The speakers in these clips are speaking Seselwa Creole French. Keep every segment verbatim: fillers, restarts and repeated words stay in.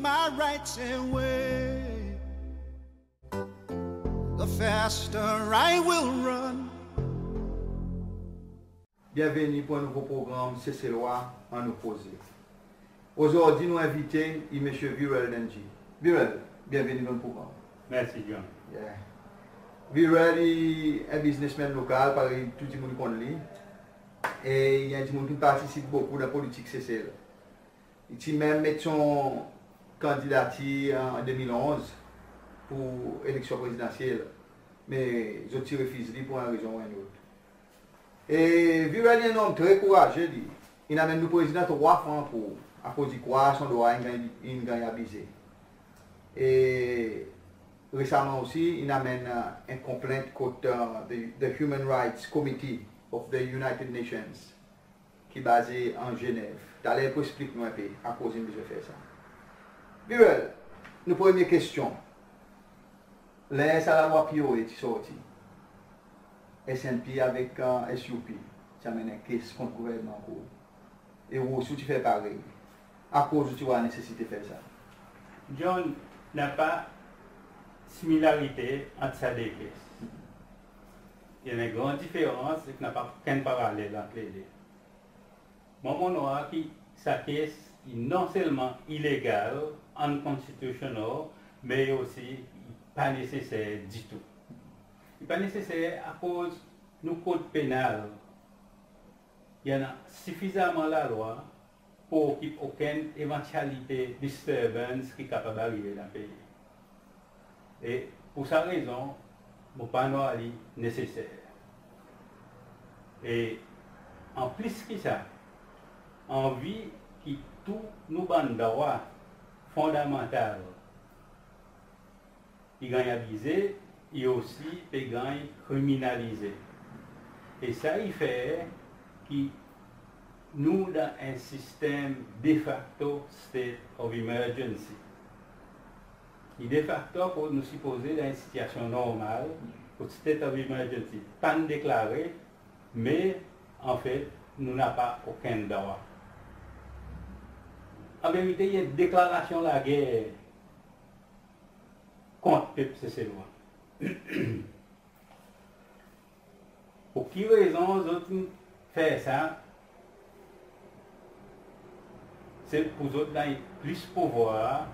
my rights away, the faster I will run. Byenveni pour en nouvo progranm Seselwa Annou Koze. Ozordi nou envite i Msye Viral Danji. Viral, byenveni dan progranm. Mersi, John. Yeah. Viral i en biznesmenn lokal, parey tou dimoun i konn li. E i en dimoun ki'n partisip bokou dan politik Sesel. I ti menm met son kandidatir an de mil onz pour eleksyon prezidansyel, me zot ti refiz li pour en rezon ou en lot. E Viral i en nonm tre kouraze li. In anmenn nou prezidan trwa fwa an kour, akoz i krwar son drwa in ganny, in ganny abize. E resaman osi, in anmenn, e, en konplent kot, e, the, the Human Rights Committee of the United Nations, ki baze an Zenev. Taler i pou eksplik nou en pe akoz in bezwen fer sa. Viral, nou premye kestyon. Ler sa lalwa P O A ti sorti, S N P avek, e, S U P ti anmenn en kes kont gouvernman ankor. E ou osi ou ti fer parey. Akoz ou ti war nesesite fer sa? John, napa similarite ant sa de kes. I annan en gran diferans, e napa okenn paralel ant le de. Mwan, mon war ki sa kes i non selman ilegal, unconstitutional, me i osi i pa neseser ditou. I pa neseser akoz nou kod penal i annan sifizaman lalwa pour okip okenn evantyalite disturbance ki kapab arive dan pei. E pour sa rezon, mon pa'n war li neseser. E anplis ki sa, an vi ki tou nou bann drwa fondamantal i ganny abize, i osi pe ganny kriminalize. E sa i fer ki nou dan en sistenm de facto state of emergency. I de facto kot nou sipoze dan en sitiyasyon normal, kot state of emergency pa'n deklare, me anfet nou napa okenn drwa. An verite, i en deklarasyon lager kont pep Seselwa. Pour ki rezon zot in fer sa? Se pour zot ganny plis pouvwar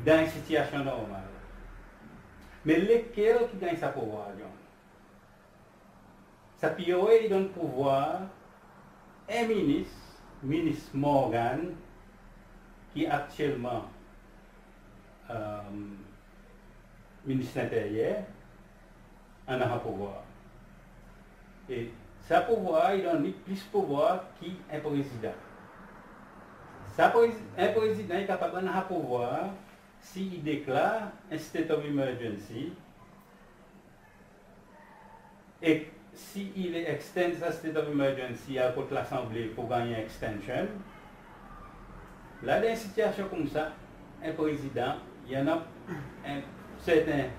dan en sitiyasyon normal. Me lekel ki ganny sa pouvwar, John? Sa P O A i donn pouvwar en minis, Minis Morgan, ki aktyelman, e, Minis Lenteryer, annan sa pouvwar. E sa pouvwar i donn li plis pouvwar ki en prezidan. Sa prezi-, en prezidan i kapab annan sa pouvwar si i deklar en state of emergency, e si i le extend sa state of emergency al kot Lasanble pour ganny en extension. La, dan en sitiyasyon koumsa, en prezidan i annan en serten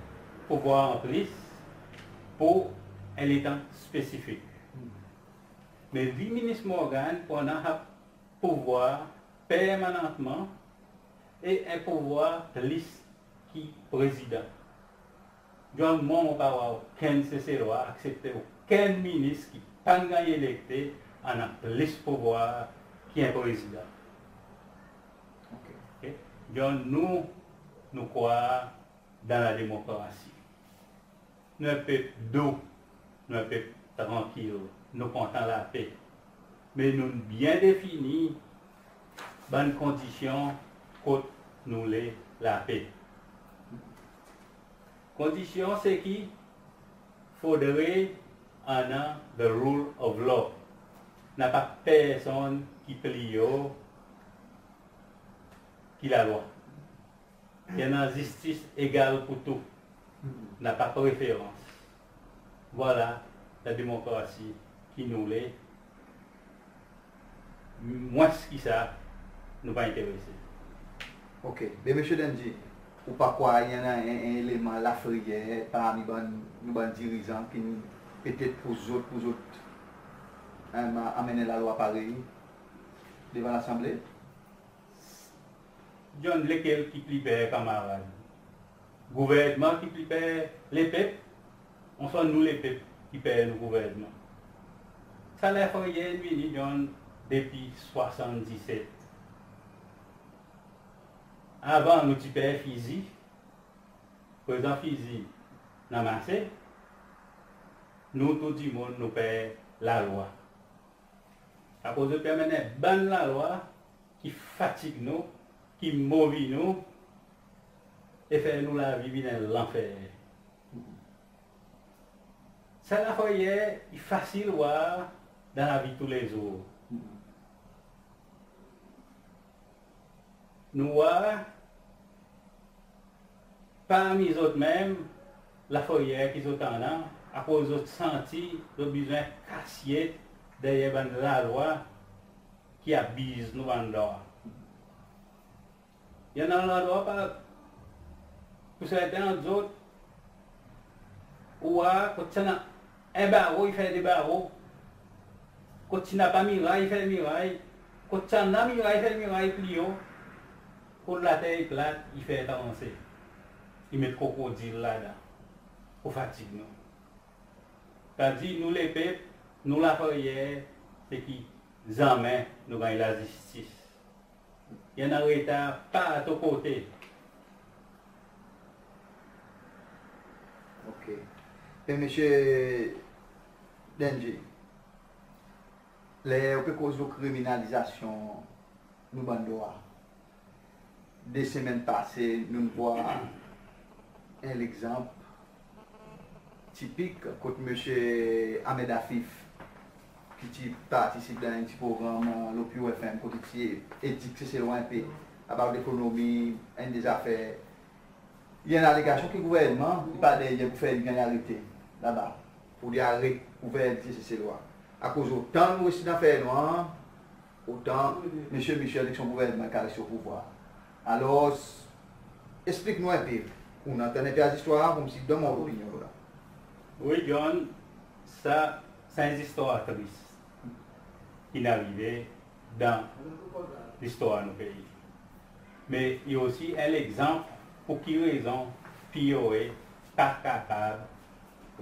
pouvwar anplis pour en letan spesifik. Me li Minis Morgan pou annan sa pouvwar permanantman e en pouvwar plis ki prezidan. John, mwan mon pa war okenn Seselwa, aksepte okenn minis ki pa'n ganny elekte, annan plis pouvwar ki en prezidan. OK. OK? John, nou, nou krwar dan la demokrasi. Nou en pep dou, nou en pep trankil, nou kontan lape. Me nou byen defini bann kondisyon kot nou le lape. Kondisyon se ki fodre annan the rule of law. Napa personn ki pli o ki lalwa. I annan zistis egal pour tou. Napa preferans. Vwala la demokrasi ki nou le. Mwens ki sa, nou pa enterese. OK. Be Msye Danji, ou pa krwar i annan en, en eleman lafreyer parmi bann, nou bann dirizan ki petet pour zot, pour zot, e, anmenn lalwa parey devan Lasanble? John, lekel ki pli per kanmarad? Gouvernman ki pli per lepep, ouswa nou lepep ki per nou gouvernman? Sa lafreyer in vini, John, depi swasanndiset. Avan nou ti per fizi, prezan fizi in anmase, nou tou dimoun nou per lalwa. Akoz zot pe anmenn bann lalwa ki fatig nou, ki move nou, e fer nou lavi vin en lanfer. Sa lafreyer i fasil war dan lavi toulezour. Nou war parmi zot menm lafreyer ki zot annan, akoz zot santi zot bezwen kasyet deryer bann lalwa ki abiz nou bann drwa. I annan landrwa pa, pour serten zot, ou war kot ti annan en baro, i fer de baro. Kot ti napa miray, i fer miray. Kot ti annan miray, i fer miray pli o. Kot later i plat, i fer transe. I met krokodil ladan pour fatig nou. Savedir nou lepep, nou lafreyer, se ki zanmen nou ganny lazistis. I annan retar partou kote. OK. E Msye Dengie, ler ou pe koz lo kriminalizasyon nou bann drwa, de semenn pase, nou'n vwar en legzanp tipik kot Msye Ahmed Afif, ki ti partisip dan en pti progranm, e, lo Pure FM, kot i ti edik Seselwa en pe about lekonomi, enn de zafer. I annan alegasyon ki gouvernman i pa deryer pour fer li ganny arete laba, pour li aret gouvern Seselwa. Akoz otan nou reste dan fernwar, otan Msye Michel ek son gouvernman i kapab reste o pouvwar. Alors, eksplik nou en pe, pour nou antann en pe zistwar, konmsi donn ou lopinyon la. Wi, John, sa, sa en zistwar tris ki'n arive dan listwar nou pei. Me i osi en legzanp pour ki rezon P O A pa kapab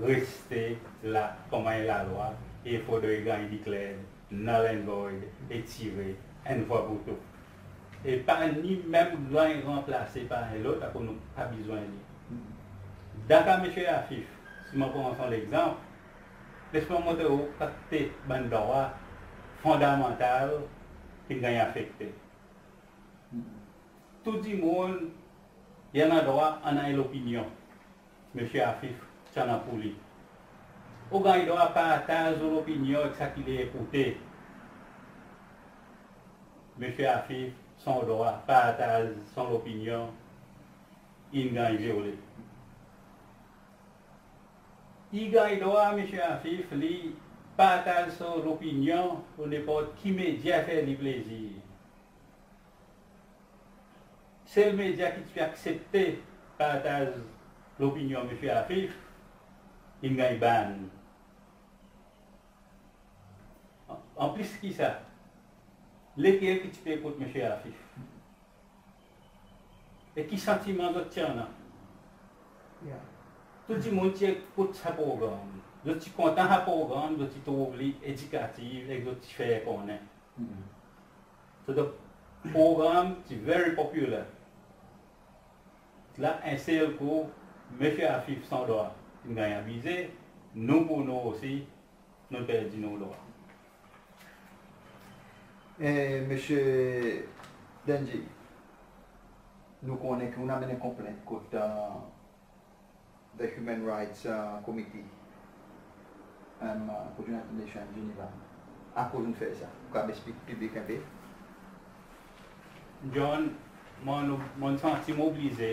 reste la konman en lalwa, e fodre ganny declared null and void e tire enn fwa pour tou. E pa ni menm ganny ranplase par en lot, akoz nou pa bezwen li. Dan ka Msye Afif, si mon pran son legzanp, les mwan montre ou kantite bann drwa fondamantal ki'n ganny afekte. Tou dimoun i annan drwa annan en lopinyon. Msye Afif ti annan pour li. Ou ganny drwa partaz ou lopinyon ek sa ki le ekoute. Msye Afif, son drwa partaz son lopinyon in ganny vyole. I ganny drwa, Msye Afif, li partaz son lopinyon lo nenport ki medya fer li plezir. Sel medya ki ti pe aksepte partaz lopinyon Msye Afif, in ganny ban. An, anplis ki sa, lekel ki ti pe ekout Msye Afif? E ki santiman zot ti annan? Tou dimoun ti ekout sa progranm. Zot ti kontan sa progranm, zot ti trouv li edikatif, e zot ti fer konnen. So the program ti very popular. La, en sel kou, Msye Afif son drwa in ganny abize, nou pour nou osi, nou perdi nou drwa. E, Msye Dengie, nou konnen ki ou'n anmenn konplent kot, e, the Human Rights, uh, Committee, um, uh, kot United Nations Geneva. Akoz ou'n fer sa? Ou kapab eksplik piblik en pe? John, mon, mon santi mon oblize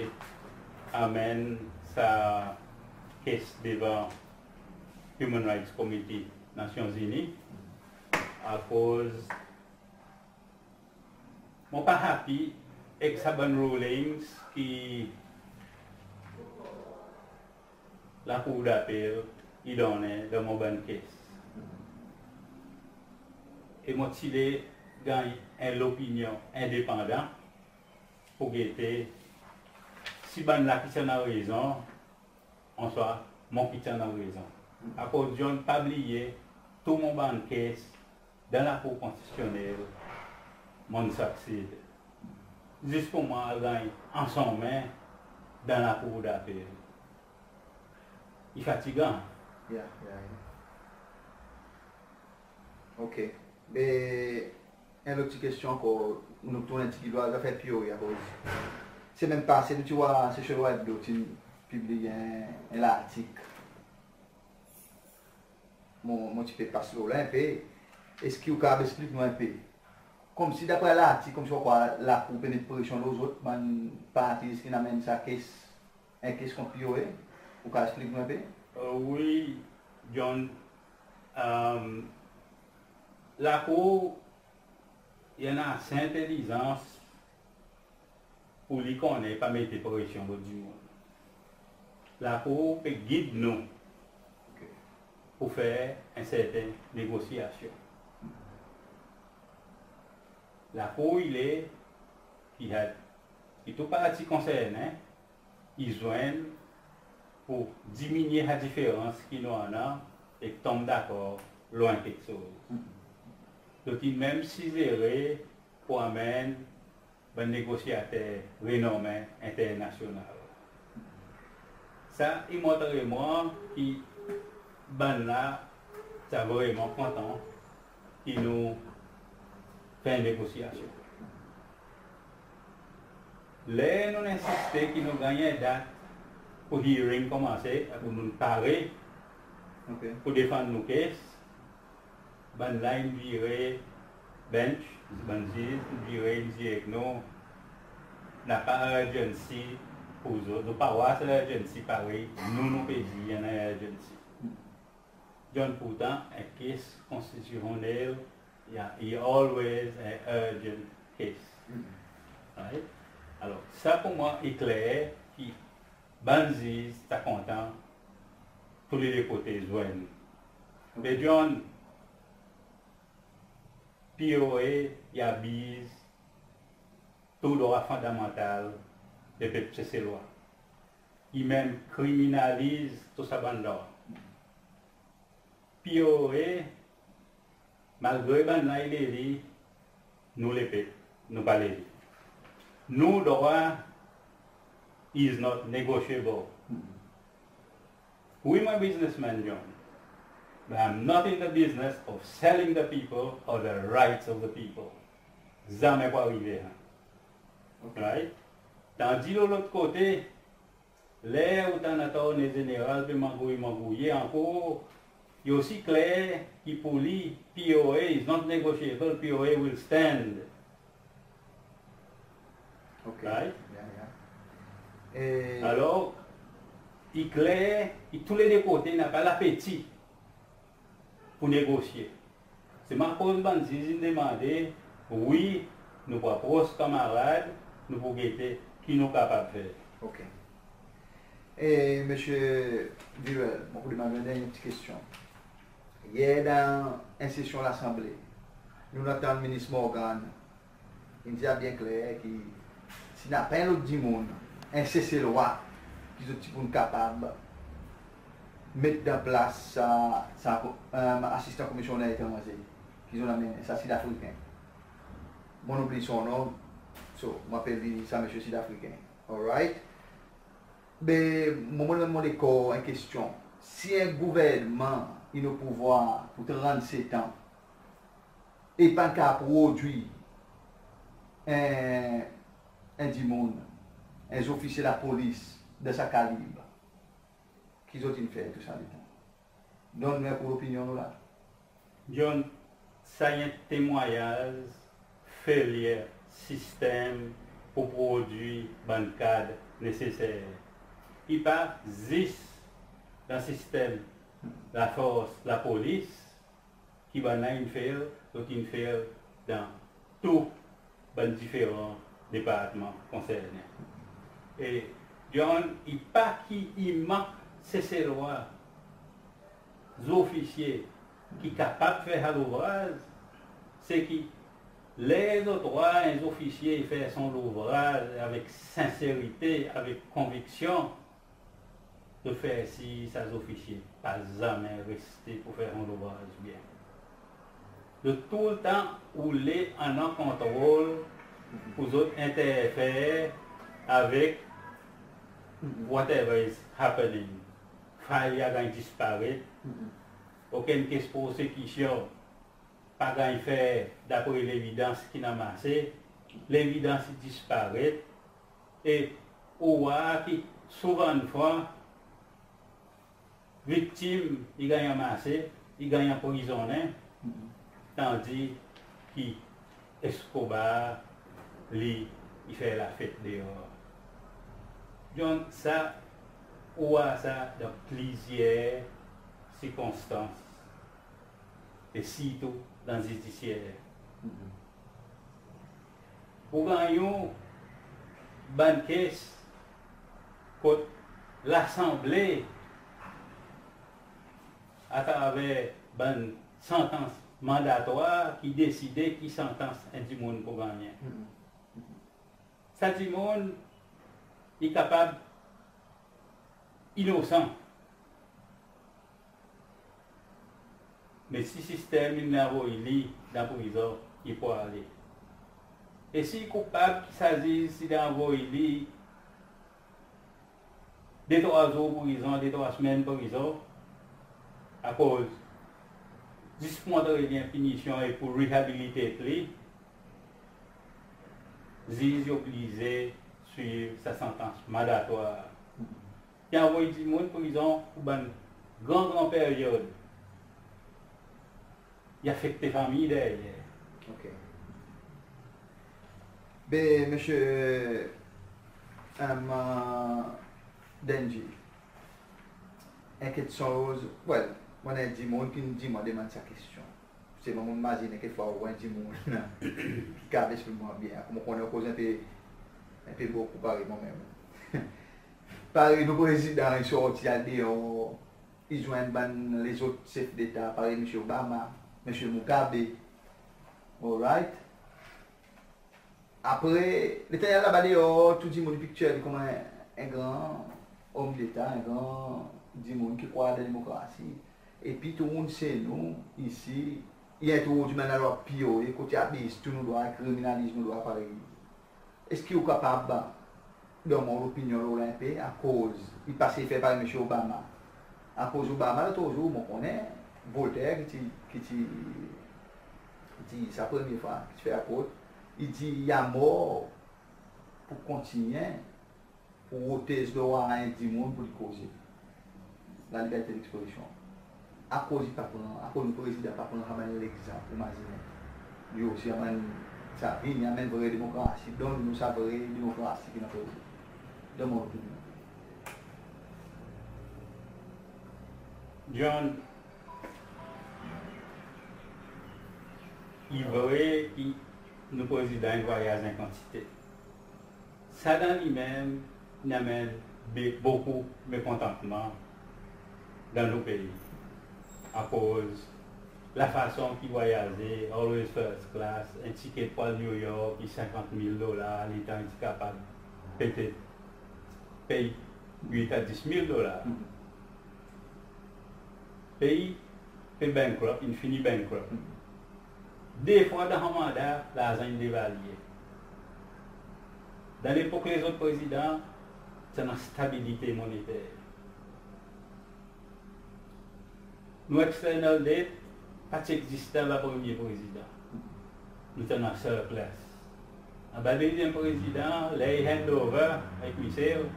anmenn sa case devan Human Rights Committee Nasyon Zini, akoz mon pa happy ek sa bann rulings ki Lakour Dapel i donnen dan mon bann case. E mon ti le ganny en lopinyon endepandan pour gete si bann la ki ti annan rezon, answa mwan ki ti annan rezon. Akoz John, pa bliye, tou mon bann kes dan Lakour Konstitisyonnel, mon'n succeed. Zis pour mwan al ganny ansanmen dan Lakour Dapel. I fatigan. Ya, ya, ya. OK. Be, en lot ti kestyon ankor, nou tounen en pti pe lo zafer P O A akoz semenn pase nou ti war Seychellois Hebdo ti'n pibliy en, en lartik. Mon, mon ti pe pas lo la en pe. Eski ou kapab eksplik nou en pe? Konmsi dapre lartik, konmsi ou krwar Lakour pe met presyon lo zot, bann parti ki'n anmenn sa kes, en kes kont P O A, ou kapab eksplik nou en pe? E, wi, John, e, Lakour i annan ase entelizans pour li konnen pa met presyon lo dimoun. Lakour pe gid nou pour fer en serten negosyasyon. Lakour i le ki had, ki tou parti konsernen i zwenn pour diminyen sa diferans ki nou annan e tonm dakor lo en keksoz. Zot in menm sizere pour anmenn bann negosyater renonmen enternasyonal. Sa i montre mwan ki bann la ti a vreman kontan ki nou fer negosyasyon. Ler nou'n ensiste ki nou ganny en dat pour hearing konmanse, akoz nou'n pare pour defann nou kes, bann la in vire bench, bann ziz in vire, in dir ek nou, napa urgency pour zot, nou pa war sa urgency parey nou, nou pe dir i annan urgency. John, pourtan en kes konstitisyonnel, i a, i always en urgent case. Right? Alor, sa pour mwan i kler ki bann ziz ta kontan tou le de kote zwenn. Me John, P O A i abiz tou drwa fondamantal lepep Seselwa. I menm kriminaliz tou sa bann drwa. P O A, malgre bann la i le li, nou lepep nou pa le li. Nou drwa is not negotiable. Wi, mon businessman, John, but I'm not in the business of selling the people or the rights of the people. Zanmen pou arive sa. Right? Tandi lo lot kote, ler ou tann Attorney Zeneral pe mangouy mangouye ankor, i osi kler ki pour li, P O A is not negotiable, P O A will stand. OK. Right? Ya, ya. E alor, i kler ki tou le de kote napa lapeti pour negosye. Se akoz bann ziz in demande, wi, nou pou apros kanmarad, nou pou gete ki nou kapab fer. OK. E Msye Virel, mon pou demann en dernyen pti kestyon. Yer dan en sesyon Lasanble, nou'n antann Minis Morgan in dir byen kler ki si napa en lot dimoun, en Seselwa, ki zot ti pou'n kapab met dan plas sa, sa, e, Asistan Komisyoner Etranze, ki zot anmennen, sa Sid Afriken. Mon'n oubliy son non, so mon apel li sa Msye Sid Afriken. Alright? Be, mon, mon, mon dekor en kestyon. Si en gouvernman in o pouvwar pour trannset an, e pa'n kapab prodwir en, en dimoun, en zofisye lapolis dan sa kalib, ki zot in fer tou sa letan? Donn nou en kou lopinyon nou la. John, sa i en temwanyaz failure sistenm pour prodwir bann kad neseser. I pa zis dan sistenm lafors, lapolis, ki bann la in fail, zot in fail dan tou bann diferan departman konsernen. E John, i pa ki i mank Seselwa zofisye ki kapab fer sa louvraz, se ki Ler zot war en zofisye i fer son louvraz avek senserite, avek konviksyon, zot fer sir sa zofisye pa zanmen reste pour fer son louvraz byen. Zot toultan oule annan kontrol pour zot enterfer avek whatever is happening. File i a ganny disparet, okenn kes prosekisyon pa ganny fer dapre levidans ki'n anmase, levidans i disparet, e ou war ki souvandfwa viktim i ganny anmase, i ganny anprizonnen, tandi ki Escobar, li, i fer lafet deor. Donk sa, ou war sa dan plizyer sirkonstans, e sirtou dan zidisyer. Ou ganny bann kes kot Lasanble, atraver bann santans mandatwar, ki deside ki santans en dimoun pou gannyen. Sa dimoun i kapab inosan. Me si sistenm in anvoy li dan prizon, i pou ale. E si i koupab, ki sa ziz i anvoy li de trwa zour prizon, de trwa semenn prizon, akoz zis pou montre li en pinisyon e pou rehabilitate li, ziz i oblize swiv sa santans mandatwar. I anvoy dimoun prizon pour bann gran, gran peryod. I afekte fanmir deryer. OK. Be, Msye, em, Denji, en keksoz, well, mon annan dimoun ki'n dir mwan demann sa kestyon. Se mwan mon mazinen kekfwa ou en dimoun ki kapab eksprim mwan byen. Konman ou konnen ou koz en pe, en pe bokou parey mwan menm. Parey nou prezidan i sorti al deor, i zwenn bann lezot sef deta, parey Msye Obama, Msye Mugabe. Alright? Apre, letan i al laba deor, tou dimoun i picture li konman en, en gran om deta, en gran dimoun ki krwar dan demokrasi. Epi tou moun se nou isi, i entrodwir menm lalwa P O A, kot i abez tou nou drwa, kriminaliz nou drwa parey. Eski ou kapab donn mwan lopinyon lo la en pe, akoz i pa sey fer parey Msye Obama? Akoz Obama, lot zour, mon konnen, Voltaire ki ti, ki ti, ki ti sa premye fwa, ki ti fer apot, i dir i a mor pour kontinyen pour protez drwa en dimoun pour li koze. Laliberte lekspresyon. Akoz i pa pran, akoz nou prezidan pa pran sa bann legzanp, ou mazinen. Li osi anmenn sa, vini anmenn vre demokrasi, donn nou sa vre demokrasi ki nou bezwen. Donn mwan lopinyon. John, i vre ki nou prezidan i vwayaz en kantite. Sa dan li menm, i anmenn be-, bokou mekontantman dan nou pei. Akoz lafason ki vwayaze, always first class, en tiket pour al New York, i senkant mil dolar, letan i ti kapab petet pey wit a dis mil dolar. Pei pe bankrupt, in fini bankrupt. De fwa dan son manda, larzan in devalye. Dan lepok lezot prezidan, ti annan stabilite moneter. Nou external debt pa ti egziste anba premye prezidan. Nou ti annan surplus. Anba dezyenm prezidan, ler i hand over avek Michel,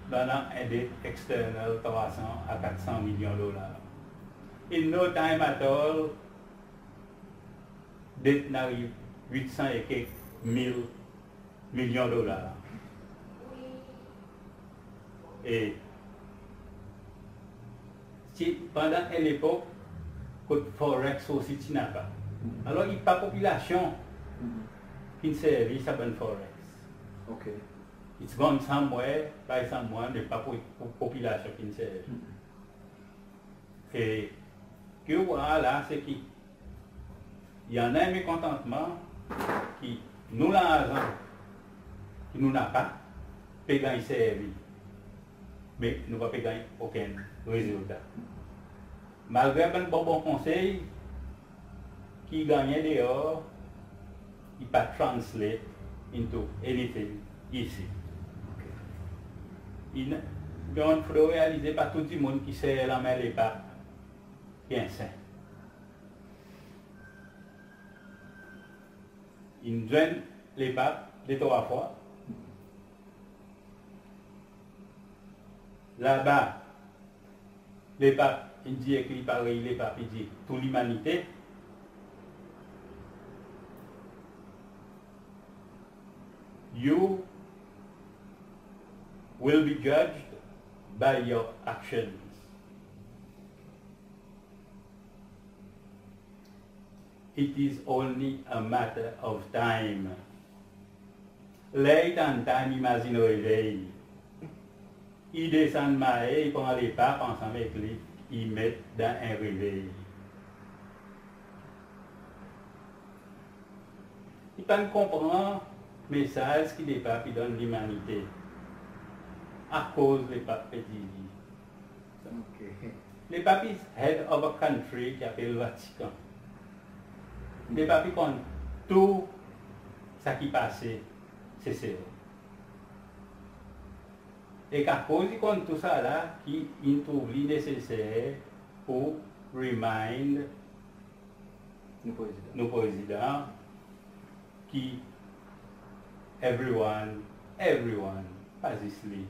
nou annan en debt external trwa san a kat san milyon dolar. In no time at all, debt in ariv wit san e kek mil milyon dolar. E ti pandan en lepok kot forex osi ti napa. Alor, i pa popilasyon ki'n servi sa bann forex. OK. It's gone somewhere, by someone, me pa pour, pour popilasyon ki'n servi. E ki ou war la, se ki I annan en mekontantman ki nou larzan ki nou napa pe ganny servi, me nou pa pe ganny okenn rezilta. Malgre bann bon, bon konsey ki gannyen deor, i pa translate into anything isi. I, donk, fodre realize pa tou dimoun ki ser lanmen lepap ki en sen. In zwenn lepap de trwa fwa. Laba, lepap in dir ki li parey lepap, i dir tou limanite. You will be judged by your actions. It is only a matter of time. Ler i tann taym, i mazin revey. I desann maye, i pran lepap ansanm ek li, i met dan en revey. I pa'n konpran mesaz ki lepap i donn limanite. Akoz lepap pe dir li. Ok. Lepap is head of a country ki apel Vatican. Lepap i konn tou sa ki pase Sesel. E akoz i konn tou sa la, ki in trouv li neseser pour remind nou Prezidan, nou Prezidan ki everyone, everyone, pa zis li,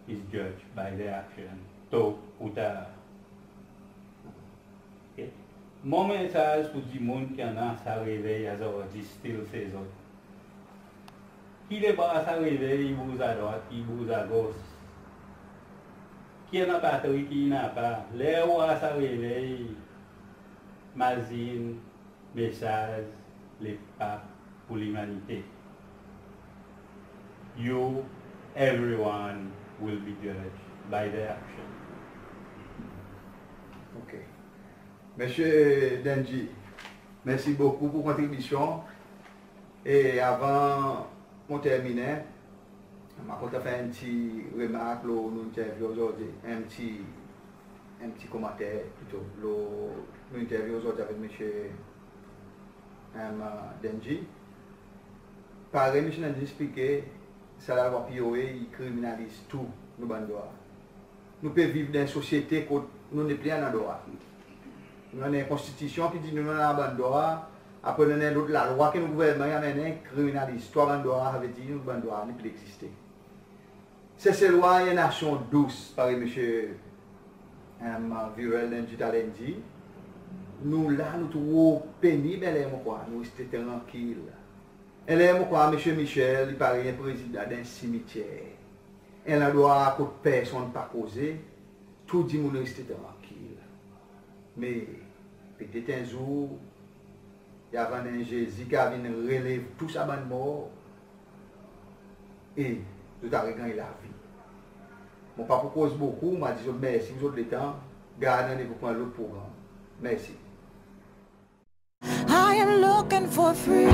is judged by their action, to ou tar. Ok? Mon mesaz pour dimoun ki annan sa revey azordi, still sezot. Ki le bra sa revey i bouz adrwat, i bouz agos. Ki annan batri, ki napa. Ler ou war sa revey, mazin mesaz lepap pour limanite. You, everyone will be judged by their action. Ok. Msye Dengie, mersi bokou pour kontribisyon. E avan mon terminen, mon a kontan fer en pti remark lo nou interview ozordi, en pti, en pti komanter plito, lo nou interview ozordi avek Msye, em, Dengie. Parey Msye Dengie eksplike, sa lalwa P O A i kriminaliz tou nou bann drwa. Nou pe viv dan en sosyete kot nou nepli annan drwa. Nou annan en konstitisyon ki dir nou, nou annan bann drwa, apre nou annan lot lalwa ki nou gouvernman i anmennen, kriminaliz tou bann drwa, savedir nou bann drwa nepli egziste. Seselwa i en nasyon dous, parey Msye, em, Viral Dengie taler in dir. Nou la, nou tro penib, anler mon krwar nou reste trankil. Anler mon krwar Msye Michel i parey en prezidan dan en simityer. En landrwa kot personn pa koze, tou dimoun reste trankil. Me petet en zour, i ava annan en Zezi ki a vin relev tou sa bann mor, e zot a reganny lavi. Mon pa pou koz bokou, mon a dir zot mersi pour zot letan, gard randevou pour en lot progranm. Mersi. I am looking for freedom.